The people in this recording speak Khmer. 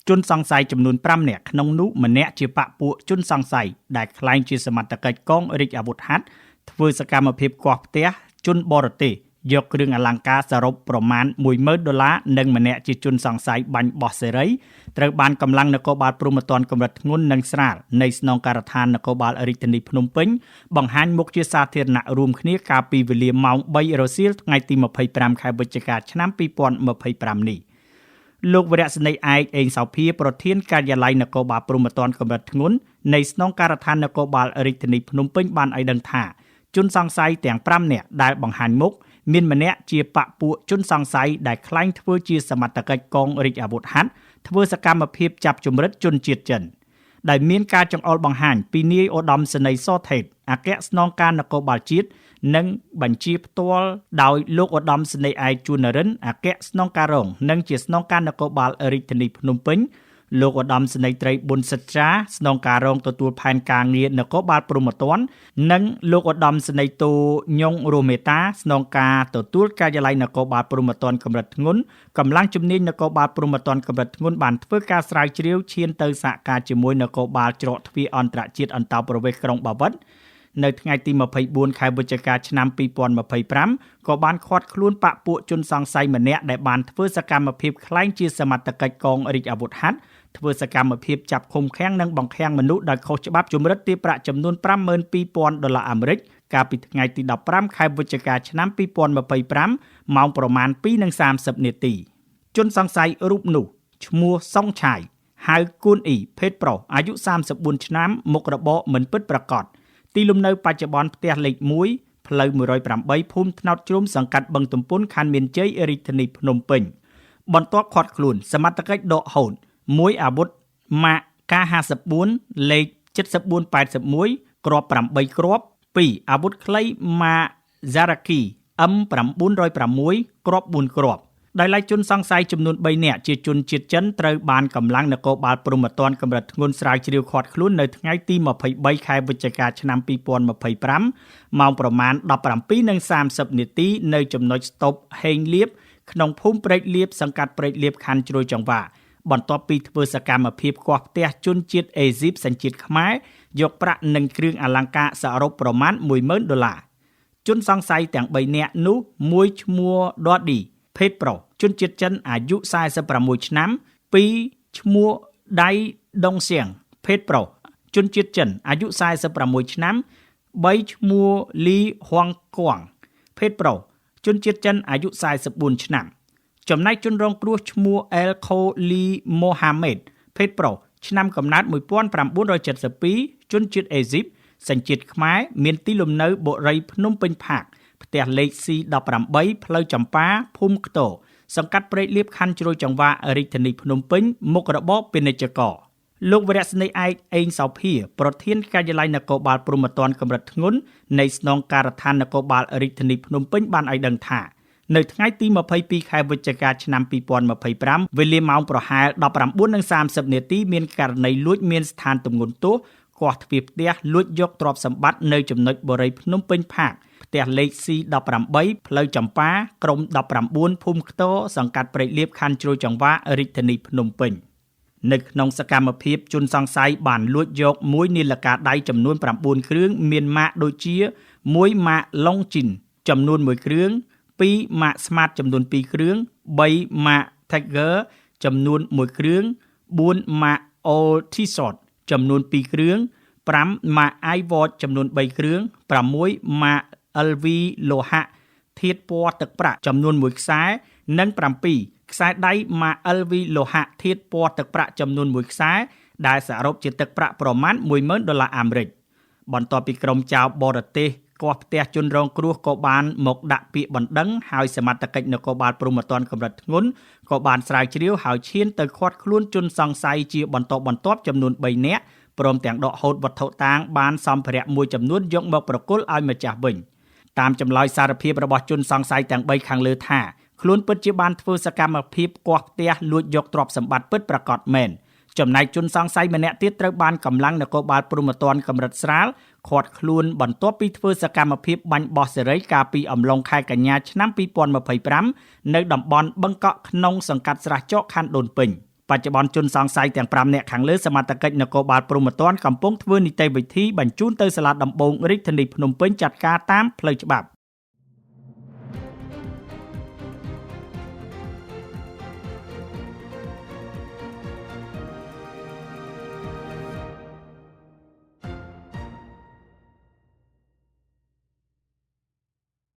ជនសង្ស័យចំនួន5នាក់ក្នុងនោះម្នាក់ជាបក្សពួកជនសង្ស័យដែលក្លែងជាសមត្ថកិច្ចកងរាជអាវុធហត្ថធ្វើសកម្មភាពគាស់ផ្ទះជនបរទេសយកគ្រឿងអលង្ការសរុបប្រមាណ10000ដុល្លារនិងម្នាក់ជាជនសង្ស័យបាញ់បោះសេរីត្រូវបានកម្លាំងនគរបាលព្រហ្មទណ្ឌកម្រិតធ្ងន់និងស្រាលនៃស្នងការដ្ឋាននគរបាលរាជធានីភ្នំពេញបង្ហាញមុខជាសាធារណៈរួមគ្នាកាលពីវេលាម៉ោង3រសៀលថ្ងៃទី25ខែវិច្ឆិកាឆ្នាំ2025នេះ។លោកវរៈសេនីយ៍ឯកអេងសោភាប្រធានការិយាល័យនគរបាលព្រហ្មទណ្ឌកម្រិតធ្ងន់នៃស្នងការដ្ឋាននគរបាលរាជធានីភ្នំពេញបានឲ្យដឹងថាជនសង្ស័យទាំង5នាក់ដែលបង្ហាញមុខមានម្នាក់ជាបក្សពួកជនសង្ស័យដែលក្លែងធ្វើជាសមត្ថកិច្ចកងរាជអាវុធហត្ថធ្វើសកម្មភាពចាប់ជំរិតជនជាតិចិនដែលមានការចង្អុលបង្ហាញពីនាយឧត្តមសេនីយ៍សថេតអគ្គស្នងការនគរបាលជាតិនិងបញ្ជាផ្ទាល់ដោយលោកឧត្តមសេនីយ៍ឯកជួននរិនអគ្គស្នងការរងនិងជាស្នងការនគរបាលរាជធានីភ្នំពេញលោកឧត្តមសេនីយ៍ត្រីប៊ុនសិត្រាស្នងការរងទទួលផែនការងារនគរបាលព្រហ្មទណ្ឌនិងលោកឧត្តមសេនីយ៍តូញងរស់មេតាស្នងការទទួលការិយាល័យនគរបាលព្រហ្មទណ្ឌកម្រិតធ្ងន់កម្លាំងជំនាញនគរបាលព្រហ្មទណ្ឌកម្រិតធ្ងន់បានធ្វើការស្រាវជ្រាវឈានទៅសហការជាមួយនគរបាលច្រកទ្វារអន្តរជាតិអន្តោប្រវេសន៍ក្រុងបាវិតនៅថ្ងៃទី24ខែវិច្ឆិកាឆ្នាំ2025ក៏បានឃាត់ខ្លួនបក្សពួកជនសង្ស័យម្នាក់ដែលបានធ្វើសកម្មភាពក្លែងជាសមត្ថកិច្ចកងរាជអាវុធហត្ថធ្វើសកម្មភាពចាប់ឃុំឃាំងនិងបង្ខាំងមនុស្សដោយខុសច្បាប់ជំរិតទារប្រាក់ចំនួន52000ដុល្លារអាមេរិកកាលពីថ្ងៃទី15ខែវិច្ឆិកាឆ្នាំ2025ម៉ោងប្រមាណ2:30នាទីជនសង្ស័យរូបនោះឈ្មោះសុងឆាយហៅគួនអ៊ីភេទប្រុសអាយុ34ឆ្នាំមុខរបរមិនពិតប្រាកដទីលំនៅបច្ចុប្បន្នផ្ទះលេខ1ផ្លូវ108ភូមិថ្នោតជ្រុំសង្កាត់បឹងទំពុនខណ្ឌមានជ័យរាជធានីភ្នំពេញបន្ទាប់ឃាត់ខ្លួនសមត្ថកិច្ចដកហូតមួយអាវុធម៉ាក K54 លេខ7481គ្រាប់8គ្រាប់2អាវុធខ្លីម៉ាក Zaraki M906 គ្រាប់4គ្រាប់ដោយឡែកជនសង្ស័យចំនួន3នាក់ជាជនជាតិចិនត្រូវបានកម្លាំងនគរបាលព្រហ្មទណ្ឌកម្រិតធ្ងន់ស្រាវជ្រាវឃាត់ខ្លួននៅថ្ងៃទី23ខែវិច្ឆិកាឆ្នាំ2025ម៉ោងប្រមាណ17:30នាទីនៅចំណុចស្តុបហេងលៀបក្នុងភូមិព្រែកលៀបសង្កាត់ព្រែកលៀបខណ្ឌជ្រោយចង្វាបន្ទាប់ពីធ្វើសកម្មភាពគាស់ផ្ទះជនជាតិអេស៊ីបសញ្ជាតិខ្មែរយកប្រាក់និងគ្រឿងអលង្ការសរុបប្រមាណ10000ដុល្លារជនសង្ស័យទាំង3នាក់នោះមួយឈ្មោះដឌីភេទប្រុសជនជាតិចិនអាយុ46ឆ្នាំ2ឈ្មោះដៃដុងសៀងភេទប្រុសជនជាតិចិនអាយុ46ឆ្នាំ3ឈ្មោះលីហួងគួងភេទប្រុសជនជាតិចិនអាយុ44ឆ្នាំចំណែកជនរងគ្រោះឈ្មោះអែលខូលីម៉ូហាម៉េតភេទប្រុសឆ្នាំកំណើត1972ជនជាតិអេស៊ីបសញ្ជាតិខ្មែរមានទីលំនៅបុរីភ្នំពេញផាកផ្ទះលេខ C18 ផ្លូវចម្ប៉ាភូមិខ្ទោសង្កាត់ព្រែកលៀបខណ្ឌជ្រោយចង្វារាជធានីភ្នំពេញមុខរបរពាណិជ្ជករលោកវរៈសេនីយ៍ឯកអេងសោភាប្រធានការិយាល័យនគរបាលព្រហ្មទណ្ឌកម្រិតធ្ងន់នៃស្នងការដ្ឋាននគរបាលរាជធានីភ្នំពេញបានឲ្យដឹងថានៅថ្ងៃទី22ខែវិច្ឆិកាឆ្នាំ2025វេលាម៉ោងប្រហែល19:30នាទីមានករណីលួចមានស្ថានទម្ងន់ទោសគាស់ទ្វារផ្ទះលួចយកទ្រព្យសម្បត្តិនៅចំណុចបុរីភ្នំពេញផាកផ្ទះលេខ C18 ផ្លូវចម្ប៉ាក្រុម19ភូមិខ្ទរសង្កាត់ព្រែកលៀបខណ្ឌជ្រោយចង្វារាជធានីភ្នំពេញនៅក្នុងសកម្មភាពជនសង្ស័យបានលួចយកមួយនាឡិកាដៃចំនួន9គ្រឿងមានម៉ាកដូចជា1ម៉ាក Longines ចំនួន1គ្រឿង2ម៉ាក Smart ចំនួន2គ្រឿង3ម៉ាក Tiger ចំនួន1គ្រឿង4ម៉ាក Old Tissot ចំនួន2គ្រឿង5ម៉ាក iWatch ចំនួន3គ្រឿង6ម៉ាក LV លោហៈធាតុពណ៌ទឹកប្រាក់ចំនួន1ខ្សែនិង7ខ្សែដៃម៉ាក LV លោហៈធាតុពណ៌ទឹកប្រាក់ចំនួន1ខ្សែដែលសរុបជាទឹកប្រាក់ប្រមាណ10000ដុល្លារអាមេរិកបន្ទាប់ពីក្រុមចៅបរទេសគាស់ផ្ទះជនរងគ្រោះក៏បានមកដាក់ពាក្យបណ្ដឹងហើយសមត្ថកិច្ចនគរបាលព្រហ្មទណ្ឌកម្រិតធ្ងន់ក៏បានស្រាវជ្រាវហើយឈានទៅឃាត់ខ្លួនជនសង្ស័យជាបន្តបន្ទាប់ចំនួន3នាក់ព្រមទាំងដកហូតវត្ថុតាងបានសម្ភារៈមួយចំនួនយកមកប្រគល់ឲ្យម្ចាស់វិញតាមចម្លើយសារភាពរបស់ជនសង្ស័យទាំង3ខាងលើថាខ្លួនពិតជាបានធ្វើសកម្មភាពគាស់ផ្ទះលួចយកទ្រព្យសម្បត្តិពិតប្រាកដមែនចំណែកជនសង្ស័យម្នាក់ទៀតត្រូវបានកម្លាំងនគរបាលព្រហ្មទណ្ឌកម្រិតស្រាលឃាត់ខ្លួនបន្ទាប់ពីធ្វើសកម្មភាពបាញ់បោះសេរីកាលពីអំឡុងខែកញ្ញាឆ្នាំ2025នៅតំបន់បឹងកក់ក្នុងសង្កាត់ស្រះចកខណ្ឌដូនពេញ។ បច្ចុប្បន្នជនសង្ស័យទាំង5នាក់ខាងលើសមត្ថកិច្ចនគរបាលព្រហ្មទណ្ឌកំពុងធ្វើនីតិវិធីបញ្ជូនទៅសាលាដំបូងរាជធានីភ្នំពេញចាត់ការតាមផ្លូវច្បាប់។